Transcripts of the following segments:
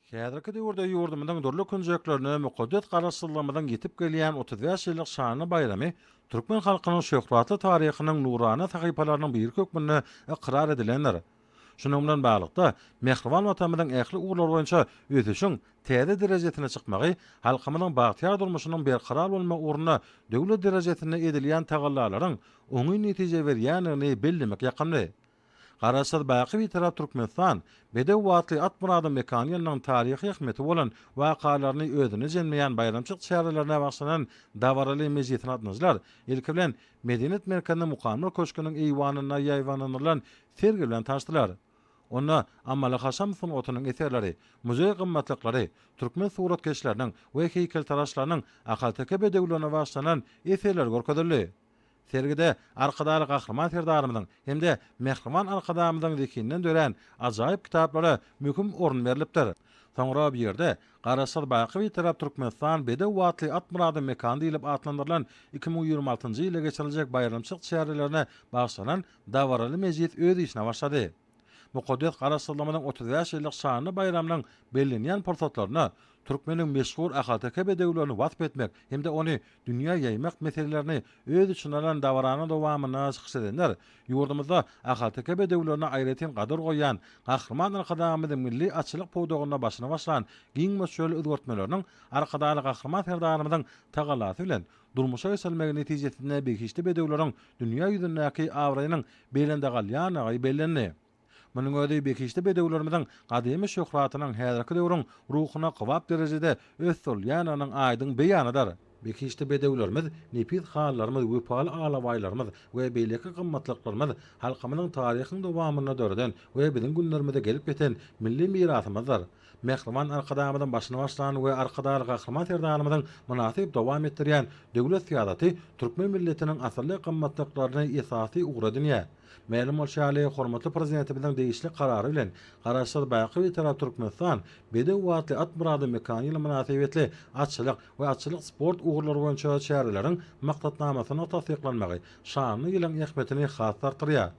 Häzirki döwürde ýurdumyzyň dürli künjeklerinde mukaddes Garaşsyzlygymyzyň ýetip gelýän 35 ýyllyk şanly baýramy türkmen halkynyň şöhratly taryhynyň nurana sahypalarynyň biri hökmünde ykrar edilendir. Şunuň bilen baglylykda, mähriban Watanymyzyň ähli ugurlar boýunça ösüşiň täze derejesine çykmagy halkymyzyň bagtyýar durmuşynyň berkarar bolmagy ugrunda döwlet derejesinde edilýän tagallalaryň oňyn netije berýändigini bellemek ýakymly. Garaşsyz, baky Bitarap Türkmenistan, bedew atly at myrady mekan ýylynyň taryhy ähmiýeti bolan wakalaryny özünde jemleýän baýramçylyk çärelerine bagyşlanan dabaraly mejlisine gatnaşyjylar ilki bilen Medeniýet merkeziniň Mukamlar köşgüniň eýwanynda ýaýbaňlandyrylan sergi bilen tanyşdylar. Onda amaly-haşam sungatynyň eserleri, muzeý gymmatlyklary, türkmen suratkeşleriniň we heýkeltaraşlarynyň ahalteke bedewlerine bagyşlanan eserleri görkezildi. Sergide Arkadagly Gahryman Serdarymyzyň hem-de mähriban Arkadagymyzyň zehininden dörän ajaýyp kitaplara möhüm orun berlipdir. Soňra bu ýerde Garaşsyz, baky Bitarap Türkmenistan bedew atly at myrady mekany diýlip atlandyrylan 2026-njy ýylda geçiriljek baýramçylyk çärelerine bagyşlanan dabaraly mejlis öz işine başlady. Mukaddes Garaşsyzlygymyzyň 35 ýyllyk şanly baýramynyň bellenýän pursatlarynda türkmeniň meşhur ahalteke bedewlerini wasp etmek hem-de ony dünýä ýaýmak meselelerini öz içine alan dabaranyň dowamynda çykyş edenler ýurdumyzda ahalteke bedewlerine aýratyn gadyr goýýan Gahryman Arkadagymyzyň milli atçylyk pudagynda başyny başlan giň möçberli özgertmeleriniň Arkadagly Gahryman Serdarymyzyň tagallasy bilen durmuşa geçirilmegi netijesinde behişdi bedewleriň dünýä ýüzündäki abraýynyň belende galýandygy bellendi. Munuň özi behişdi bedewlerimiziň gadymy şöhratynyň häzirki döwrüň ruhuna kybap derejede ösdürilýändiginiň aýdyň beýanydyr. Behişdi bedewlerimiz, nepis halylarymyz, wepaly alabaýlarymyz we beýleki gymmatlyklarymyz halkymyzyň taryhyň dowamynda döreden we biziň günlerimize gelip ýeten milli mirasymyzdyr. Mähriban Arkadagymyzyň başyny başlan we Arkadagly Gahryman Serdarymyzyň mynasyp dowam etdirýän döwlet syýasaty türkmen milletiniň asylly gymmatlyklaryny esasy ugur edinýär. Mälim bolşy ýaly, hormatly Prezidentimiziň degişli Karary bilen Garaşsyz, baky Bitarap Türkmenistan bedew atly at myrady mekan ýyly mynasybetli atçylyk we atçylyk sport ugurlary boýunça çäreleriň Maksatnamasynyň tassyklanmagy şanly ýylyň ähmiýetini has-da artdyrýar.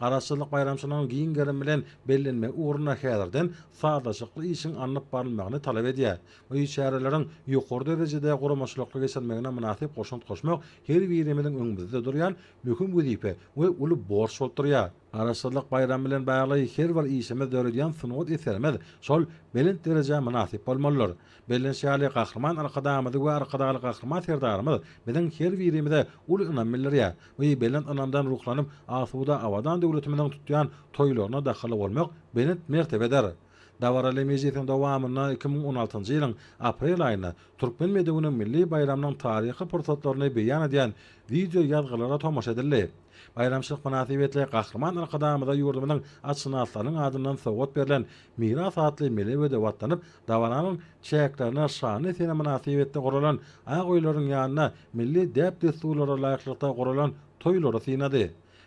Garaşsyzlyk baýramçylygynyň giň gerim bilen bellenmegi ugrunda häzirden sazlaşykly işiň alnyp barylmagyny talap edýär. Bu çäreleriň ýokary derejede guramaçylykly geçirilmegine mynasyp goşant goşmak her birimiziň öňümizde durýan möhüm wezipe we uly borç bolup durýar. Garaşsyzlyk baýramy bilen bagly her bir işimiz, döredýän sungat eserimiz şol belent derejä mynasyp bolmalydyr. Bellenişi ýaly, Gahryman Arkadagymyz we Arkadagly Gahryman Serdarymyz biziň her birimize uly ynam bildirýär. Bu belent ynamdan ruhlanyp, asuda, abadan döwletimiziň tutýan toýlaryna dahylly bolmak belent mertebedir. Dabaraly mejlisiň dowamynda 2016-njy ýylyň aprel aýynda Türkmen bedewiniň milli baýramynyň taryhy pursatlaryny beýan edýän wideo ýazgylara tomaşa edildi. Baýramçylyk mynasybetli Gahryman Arkadagymyza ýurdumyzyň atşynaslarynyň adyndan sowgat berlen Miras atly mele bedew atlanyp, dabaranyň çäklerinde şanly sene mynasybetli guralan ak öýleriň ýanynda milli däp-dessurlara laýyklykda guralan toýlary synlady.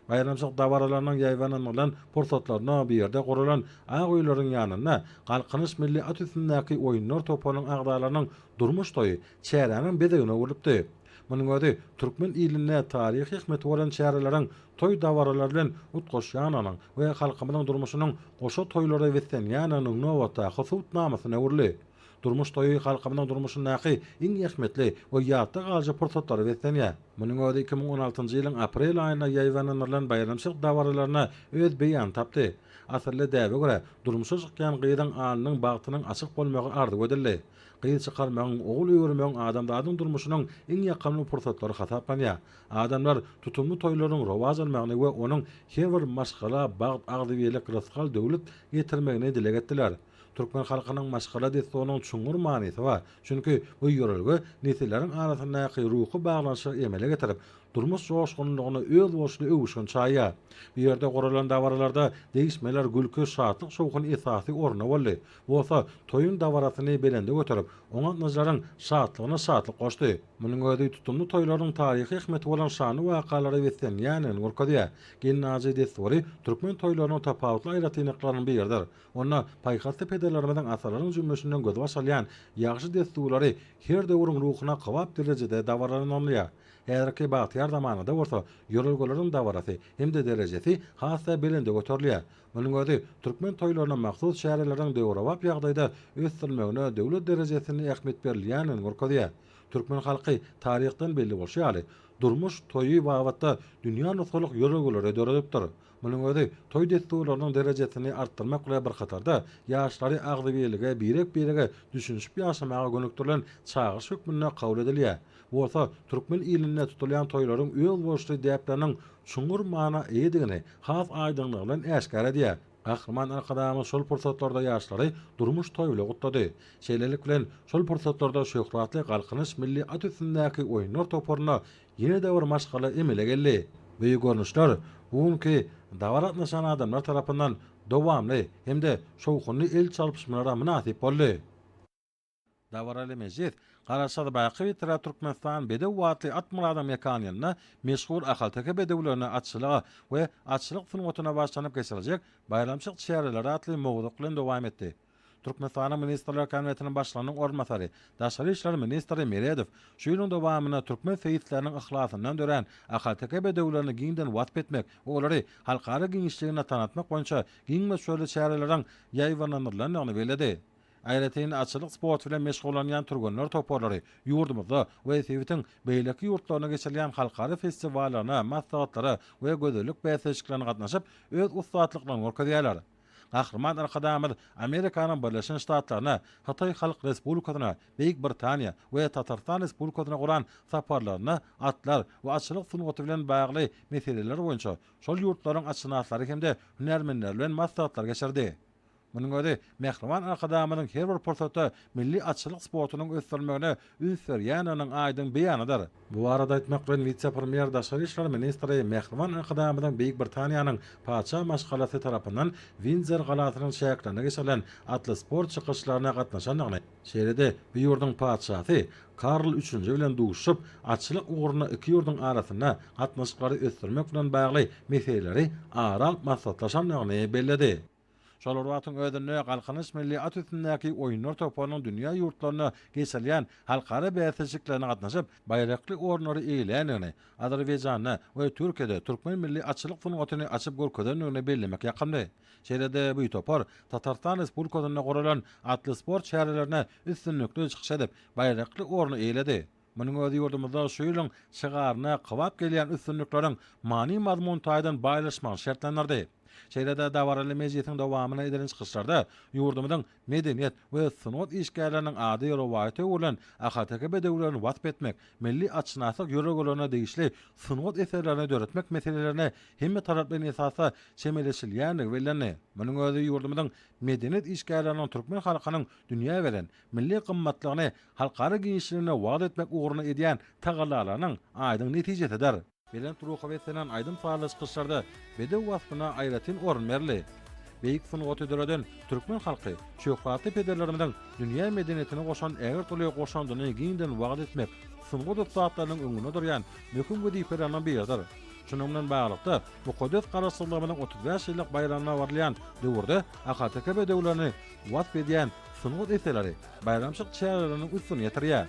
Baýramçylyk dabaralarynyň ýaýbaňlanylan pursatlarynda bu ýerde guralan ak öýleriň ýanynda Galkynyş milli at üstündäki oýunlar toparynyň agzalarynyň durmuş toýy çäräniň bezegine öwrülipdi. Munuň özi türkmen ilinde taryhy ähmiýeti bolan çäreleriň toý dabaralary bilen utgaşýandygynyň we halkymyzyň durmuşynyň goşa toýlara beslenýändiginiň nobatdaky subutnamasyna öwrüldi. Durmuş toýy halkymyzyň durmuşyndaky iň ähmiýetli we ýatda galyjy pursatlara beslenýär. Munuň özi 2016-njy ýylyň aprel aýynda ýaýbaňlandyrylan baýramçylyk dabaralarynda öz beýanyny tapdy. Asylly däbe görä, durmuşa çykýan gyzyň alnynyň bagtynyň açyk bolmagy arzuw edildi. Gyz çykarmagyň, ogul öwürmegiň adamzadyň durmuşynyň iň ýakymly pursatlary hasaplanýar. Adamlar tutumly toýlaryň rowaç almagyny we onuň her bir maşgala bagt, agzybirlik, rysgal-döwlet getirmegini dileg etdiler. Türkmen halkynyň maşgala dessurynyň çuňňur manysy bar. Çünki bu ýörelge nesilleriň arasyndaky ruhy baglanyşygy emele getirip, durmuş joşgunlygyna özboluşly öwüşgin çaýýar. Bu ýerde guralan dabaralarda degişmeler, gülki, şatlyk-şowhun esasy orunda boldy. Bu bolsa toýuň dabarasyny belende göterip, oňa gatnaşyjylaryň şatlygyna şatlyk goşdy. Munuň özi tutumly toýlaryň taryhy ähmiýeti bolan şanly wakalara beslenýändigini görkezýär. Gelnaljy dessury türkmen toýlarynyň tapawutly aýratynlyklarynyň biridir. Onda paýhasly pederlerimiziň asyrlaryň jümmüşinden gözbaş alýan ýagşy dessurlary her döwrüň ruhuna kybap derejede dabaralanylýar. Häzirki bagtyýar zamanada bolsa ýörelgeleriň dabarasy hem-de derejesi has-da belende göterilýär. Munuň özi türkmen toýlaryna mahsus çäreleriň döwrebap ýagdaýda ösdürilmegine döwlet derejesinde ähmiýet berilýändigini görkezýär. Türkmen halky taryhdan belli bolşy ýaly, durmuş toýy babatda dünýä nusgalyk ýörelgeleri döredipdir. Munuň özi toý dessurlarynyň derejesini artdyrmak bilen bir hatarda, ýaşlary agzybirlige, birek-birege düşünişip ýaşamaga gönükdirilen çagyryş hökmünde kabul edilýär. Bu bolsa türkmen ilinde tutulýan toýlaryň özboluşly däpleriniň çuňňur mana eýedigini has aýdyňlygy bilen äşgär edýär. Gahryman Arkadagymyz şol pursatlarda ýaşlary durmuş toýy bilen gutlady. Şeýlelik bilen, şol pursatlarda şöhratly Galkynyş milli at üstündäki oýunlar toparynda ýene-de bir maşgala emele geldi. Bu görnüşler bu günki dabara gatnaşan adamlar tarapyndan dowamly hem-de şowhunly el çalypyşmalara mynasyp boldy. Dabaraly mejlis Garaşsyz baky Bitarap Türkmenistan bedew atly at myradyň mekanynda meşhur ahalteke bedewlerine atçylyga we atçylyk sungatyna bagyşlanyp geçiriljek baýramçylyk çäreleri atly mowzuk bilen dowam etdi. Türkmenistanyň Ministrler Kabinetiniň Başlygynyň orunbasary, daşary işler ministri Meredow şu ýylyň dowamynda türkmen seýisleriniň yhlasyndan dörän ahalteke bedewlerini giňden wasp etmek we olary halkara giňişliginde tanatmak boýunça giň möçberli çäreleriň ýaýbaňlandyrylandygyny belledi. Aýratyn atçylyk sporty bilen meşgullanýan türgenler toparlary ýurdumyzda we sebitiň beýleki ýurtlarynda geçirilýän halkara festiwallaryna, maslahatlara we gözellik bäsleşiklerine gatnaşyp, öz ussatlyklaryny görkezýärler. Gahryman Arkadagymyz Amerikanyň Birleşen Ştatlaryna, Hytaý Halk Respublikasyna, Beýik Britaniýa we Tatarystan Respublikasyna guran saparlarynda atlar we atçylyk sungaty bilen bagly meseleler boýunça şol ýurtlaryň atşynaslary hem-de hünärmenleri bilen maslahatlar geçirdi. Munuň özi mähriban Arkadagymyzyň her bir pursatda milli atçylyk sportunyň ösdürilmegine üns berýändiginiň aýdyň beýanydyr. Bu barada aýtmak bilen, wise-premýer, daşary işler ministri mähriban Arkadagymyzyň Beýik Britaniýanyň Patyşa maşgalasy tarapyndan Windzor galasynyň çäklerinde geçirilen atly sport çykyşlaryna gatnaşandygyny, şeýle-de bu ýurduň Patyşasy Karl Üçünji bilen duşuşyp, atçylyk ugrunda iki ýurduň arasynda gatnaşyklary ösdürmek bilen bagly meseleleri ara alyp maslahatlaşandygyny belledi. Şol bir wagtyň özünde Galkynyş milli at üstündäki oýunlar toparynyň dünýä ýurtlarynda geçirilýän halkara bäsleşiklerine gatnaşyp, baýrakly orunlary eýeländigini, Azerbaýjanda we Türkiýede türkmen milli atçylyk sungatyny açyp görkezendigini bellemek ýakymly. Şeýle-de bu topar Tatarystan Respublikasynda guralan atly sport çärelerinde üstünlikli çykyş edip, baýrakly orny eýeledi. Munuň özi ýurdumyzda şu ýylyň şygaryna kybap gelýän üstünlikleriň many-mazmun taýdan baýlaşmagyny şertlendirdi. Şeýle-de dabaraly mejlisiň dowamynda edilen çykyşlarda ýurdumyzyň medeniýet we sungat işgärleriniň ady rowaýata öwrülen ahalteke bedewlerini wasp etmek, milli atşynaslyk ýörelgelerine degişli sungat eserlerini döretmek meselelerine hemmetaraplaýyn esasda çemeleşilýändigi bellendi. Munuň özi ýurdumyzyň medeniýet işgärleriniň türkmen halkynyň dünýä beren milli gymmatlygyny halkara giňişliginde wagyz etmek ugrunda edýän tagallalarynyň aýdyň netijesidir. Belent ruha beslenen aýdym-sazly çykyşlarda bedew waspyna aýratyn orun berildi. Beýik sungaty döreden türkmen halky şöhratly pederlerimiziň dünýä medeniýetine goşan ägirt uly goşandyny giňden wagyz etmek sungat ussatlarynyň öňünde durýan möhüm wezipeleriniň biridir. Şunuň bilen baglylykda, mukaddes Garaşsyzlygymyzyň 35 ýyllyk baýramyna barylýan döwürde ahalteke bedewlerini wasp edýän sungat eserleri baýramçylyk çäreleriniň üstüni ýetirýär.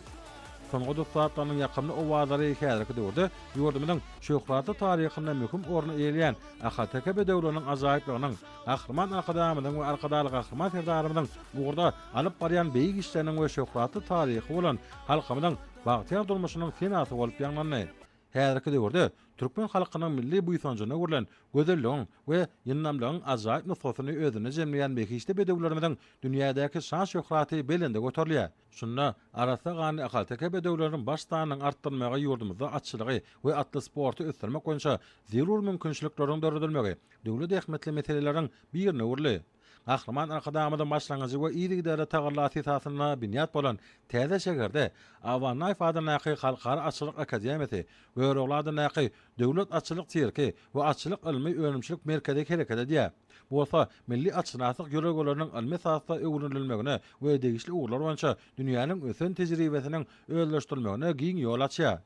Sungat ussatlarynyň ýakymly owazlary häzirki döwürde ýurdumyzyň şöhratly taryhynda möhüm orny eýeleýän ahalteke bedewleriniň ajaýyplygynyň, Gahryman Arkadagymyzyň we Arkadagly Gahryman Serdarymyzyň bu ugurda alyp barýan beýik işleriniň we şöhratly taryhy bolan halkymyzyň bagtyýar durmuşynyň senasy bolup ýaňlandy. Häzirki döwürde türkmen halkynyň milli buýsanjyna öwrülen gözelligiň we ýyndamlygyň ajaýyp nusgasyny özünde jemleýän behişdi bedewlerimiziň dünýädäki şan-şöhraty belende göterilýär. Şunda arassa ganly ahalteke bedewleriniň baş sanynyň artdyrylmagy ýurdumyzda atçylygy we atly sporty ösdürmek boýunça zerur mümkinçilikleriň döredilmegi döwlet ähmiýetli meseleleriň birine öwrüldi. Gahryman Arkadagymyzyň başlangyjy we yzygiderli tagallasy esasynda binýat bolan täze şäherde Aba Annaýew adyndaky Halkara atçylyk akademiýasy, Görogly adyndaky Döwlet atçylyk sirki we atçylyk ylmy-önümçilik merkezi hereket edýär. Bu bolsa milli atşynaslyk ýörelgeleriniň ylmy esasda öwrenilmegine we degişli ugurlar boýunça dünýäniň ösen tejribesiniň özleşdirilmegine giň ýol açýar.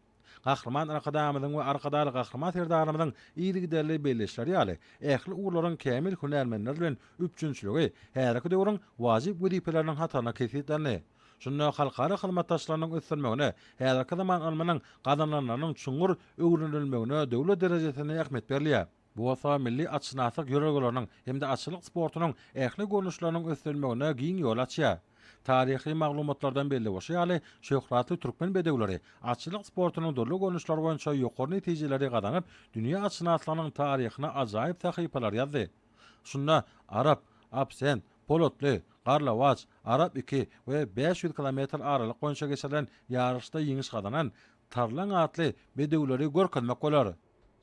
Gahryman Arkadagymyzyň we Arkadagly Gahryman Serdarymyzyň yzygiderli belleýişleri ýaly, ähli ugurlaryň kämil hünärmenler bilen üpjünçiligi häzirki döwrüň wajyp wezipeleriniň hatarynda kesgitlendi. Şunda halkara hyzmatdaşlygynyň ösdürilmegine, häzirki zaman ylmynyň gazananlarynyň çuňňur öwrenilmegine döwlet derejesinde ähmiýet berilýär. Bu bolsa milli atşynaslyk ýörelgeleriniň hem-de atçylyk sportunyň ähli görnüşleriniň ösdürilmegine giň ýol açýar. Taryhy maglumatlardan belli bolşy ýaly, şöhratly türkmen bedewleri atçylyk sportunyň dürli görnüşleri boýunça ýokary netijeleri gazanyp, dünýä atşynaslygynyň taryhyna ajaýyp sahypalary ýazdy. Şunda Arap, Absent, Polatly, Garlawaç, Arap iki we 500 kilometr aralyk boýunça geçirilen ýaryşda ýeňiş gazanan Tarlaň atly bedewleri görkezmek bolar.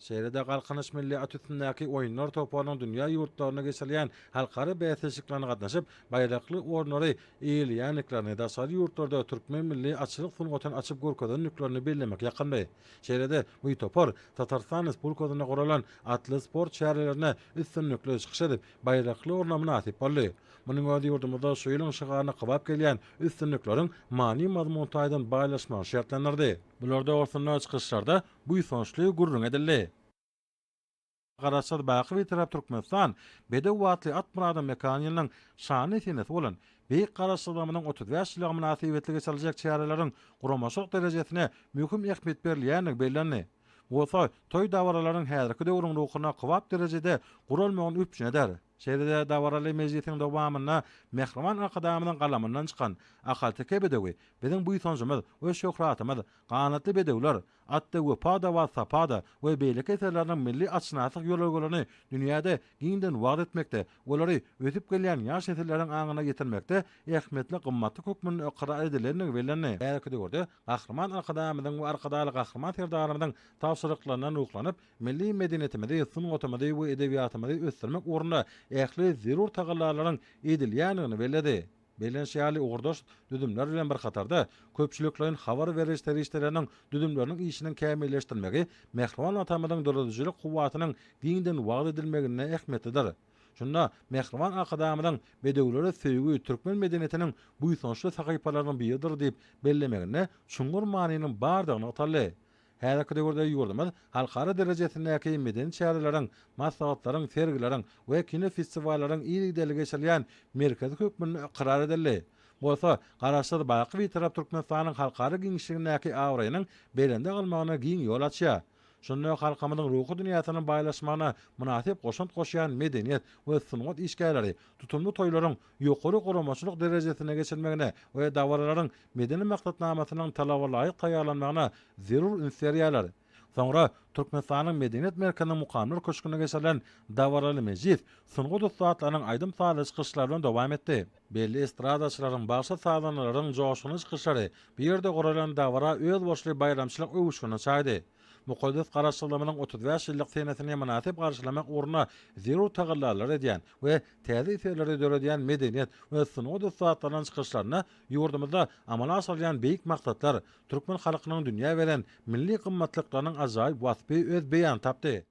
Şeýle-de Galkynyş milli at üstündäki oýunlar toparynyň dünýä ýurtlarynda geçirilýän halkara bäsleşiklerine gatnaşyp, baýrakly orunlary eýeleýändiklerini, daşary ýurtlarda türkmen milli atçylyk sungatyny açyp görkezendiklerini bellemek ýakymly. Şeýle-de bu topar Tatarystan Respublikasynda guralan atly sport çärelerinde üstünlikli çykyş edip, baýrakly orna mynasyp boldy. Munuň özi ýurdumyzda şu ýylyň şygaryna kybap gelýän üstünlikleriň many-mazmun taýdan baýlaşmagyny şertlendirdi. Bular dogrusynda çykyşlarda buýsançly gürrüň edildi. Garaşsyz, baky Bitarap Türkmenistan bedew atly at myradyň mekan ýylynyň şanly senesi bolan Beýik Garaşsyzlygymyzyň 35 ýyllygy mynasybetli geçiriljek çäreleriň guramaçylyk derejesine möhüm ähmiýet berilýändigi bellendi. Bu bolsa toý-dabaralaryň häzirki döwrüň ruhuna kybap derejede guralmagyny üpjün eder. Şeýle-de dabaraly mejlisiň dowamynda Mähriban Arkadagymyzyň galamyndan çykan Ahalteke bedewi, biziň buýsanjymyz we şöhratymyz, Ganatly bedewler, Atda wepa-da bar, sapa-da we beýleki eserleriniň milli atşynaslyk ýörelgelerini dünýäde giňden wagyz etmekde, olary ösüp gelýän ýaş nesilleriň aňyna ýetirmekde ähmiýetli gymmatlyk hökmünde ykrar edilendigi bellendi. Häzirki döwürde Gahryman Arkadagymyzyň we Arkadagly Gahryman Serdarymyzyň tabşyryklaryndan ruhlanyp, milli medeniýetimizi, sungatymyzy we edebiýatymyzy ösdürmek ugrunda ähli zerur tagallalaryň edilýändigini belledi. Bellenişi ýaly, ugurdaş düzümler bilen bir hatarda, köpçülikleýin habar beriş serişdeleriniň düzümleriniň işiniň kämilleşdirilmegi mähriban Watanymyzyň döredijilik kuwwatynyň giňden wagyz edilmeginde ähmiýetlidir. Şunda mähriban Arkadagymyzyň Bedewlere söýgi türkmen medeniýetiniň buýsançly sahypalarynyň biridir diýip bellemeginde çuňňur manynyň bardygy nygtaldy. Häzirki döwürde ýurdumyz halkara derejesindäki medeni çäreleriň, maslahatlaryň, sergileriň we kinofestiwallaryň yzygiderli geçirilýän merkezi hökmünde ykrar edildi. Bu bolsa Garaşsyz, baky Bitarap Türkmenistanyň halkara giňişligindäki abraýynyň belende galmagyna giň ýol açýar. Şunda halkymyzyň ruhy dünýäsiniň baýlaşmagyna mynasyp goşant goşýan medeniýet we sungat işgärleri tutumly toýlaryň ýokary guramaçylyk derejesinde geçirilmegine we dabaralaryň medeni maksatnamasynyň talabalaýyk taýýarlanmagyna zerur üns berýärler. Soňra Türkmenistanyň Medeniýet merkeziniň Mukamlar köşgünde geçirilen dabaraly mejlis sungat ussatlarynyň aýdym-sazly çykyşlary bilen dowam etdi. Belli estradaçylaryň, bagşy-sazandalaryň joşgunly çykyşlary bu ýerde guralan dabara özboluşly baýramçylyk öwüşgini çaýdy. Mukaddes Garaşsyzlygymyzyň 35 ýyllyk senesini mynasyp garşylamak ugrunda zerur tagallalary edýän we täze eserleri döredýän medeniýet we sungat ussatlarynyň çykyşlarynda ýurdumyzda amala aşyrylýan beýik maksatlar, türkmen halkynyň dünýä beren milli gymmatlyklarynyň ajaýyp waspy öz beýanyny tapdy.